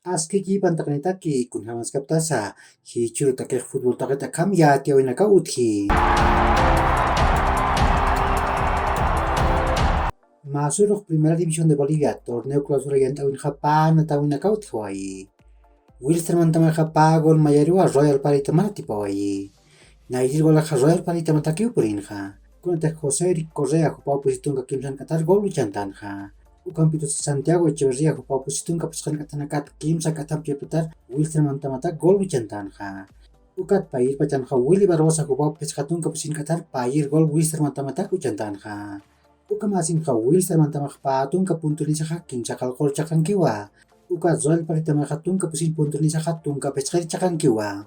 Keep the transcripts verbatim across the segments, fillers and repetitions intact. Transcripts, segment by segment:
Askiki pantaqnitaki kunjamaskaptasa, jichhüru takix futbol taqit akham yatiyäwinakaw utji. Mä surux Primera División de Bolivia torneo clausura yant'äwinxa pä anatäwinakaw utjawayi. Wilstermantamaxa pä gol mayaruwa Royal Party tamana atipawayi. Nayrir golaxa Royal Party tamatakiw purinxa. Kunatix José Eric Correa jupaw pusi tunka kimsank'atar gol uchantänxa. Ukampitusa Santiago Echeverría jupaw pusi tunka phisqank'atanakat kimsa k'atampi apatar Wilstermantamatak gol uchantänxa. Ukat payir pachanxa Willy Barbosa jupaw phisqa tunka pusink'atar payir gol Wilstermantamatak uchantänxa. Ukhamasinxa Wilstermantamax pä tunka puntunisaxa kimsa qallqur chiqankiwa. Ukat Royal Partytamaxa tunka pusin puntunisaxa tunka phisqir chiqankiwa.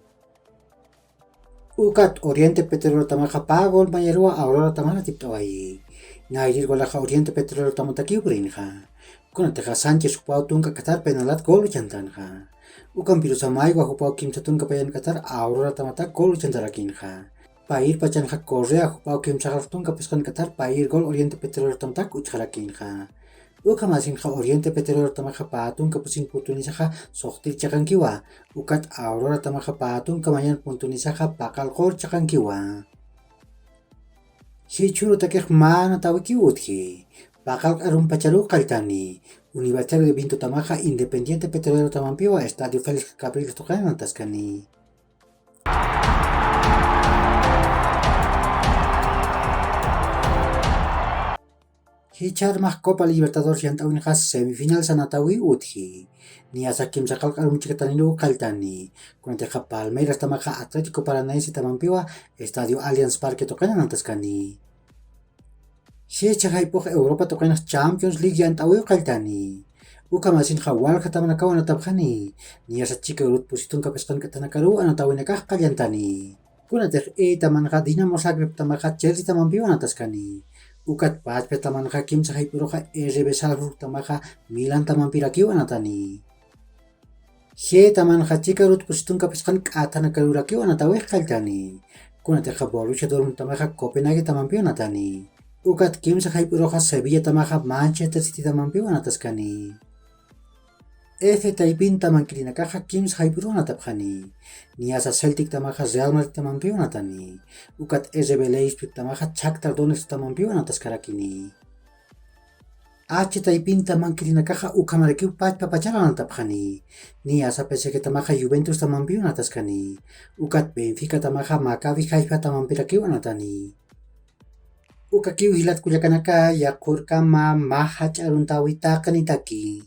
Ukat Oriente Petrolerotamaxa pä gol mayaruwa Aurora tamana atipt'awayi. Nayrir golaxa Oriente Petrolerotamatakiw purinxa. Kunatixa Sánchez jupaw tunka k'atar penalat gol uchantänxa. Ukampirusa Maigua jupaw kimsa tunka payan k'atar Aurora tamatak gol uchantarakinxa. Payir pachanxa Correa jupaw kimsa qallq tunka phisqan k'atar payir gol Oriente Petrolerotamatak uchxarakinxa. Ukhamasinxa Oriente Petrolerotamaxa pä tunka pusin puntunisaxa suxtir chiqankiwa. Ukat Auroratamaxa pä tunka mayan puntunisaxa pä qallqur chiqankiwa. Jichhürutakix mä anatäwikiw utji. Pä qallq arumpacharuw qalltani. Universitario de Vintotamaxa Independiente Petrolerotamampiwa Estadio Félix Capriles tuqin anataskani. Jichhärmax Copa Libertadores yant'äwinxa semifinal anatäwiw utji. Niyasa kimsa qallq arum chikataniriw qalltani. Kunatixa Palmeirastamaxa Atlético Paranaensetamampiwa Estadio Allianz Parque tuqin anataskani. Jichha jayp'ux Europa tuqinx Champions League yant'äwiw qalltani. Ukhamasinxa walja tamanakaw anatapxani. Niyasa chika urut pusi tunka phisqan k'atanakaruw anatäwinakax qallantani. Kunatix E tamanxa Dinamo Zagrebtamaxa Chelseatamampiw anataskani. Ukat pachpa tamanxa kimsa jayp'uruxa R B Salzburgtamaxa Milantamampirakiw anatani. G tamanxa chika urut pusi tunka phisqan k'atanakarurakiw anatäwix qalltani. Kunatixa Borussia Dortmundtamaxa Copenhaguetamampiw anatani. Ukat kimsa jayp'uruxa Sevillatamaxa Manchester Citytamampiw anataskani. F taypinta mankirinakaxa kimsa jayp'uruw anatapxani. Niyasa Celtictamaxa Real Madridtamampiw anatani. Ukat R B Leipzigtamaxa Shakhtar Donetsktamampiw anataskarakini. H taypinta mankirinakaxa ukhamarakiw pachpa pachar anatapxani. Niyasa P S Gtamaxa Juventustamampiw anataskani. Ukat Benficatamaxa Maccabi Haifatamampirakiw anatani. Ukakiw jilat kullakanaka, yaqhurkama mä jach'a aruntäwi taqinitaki.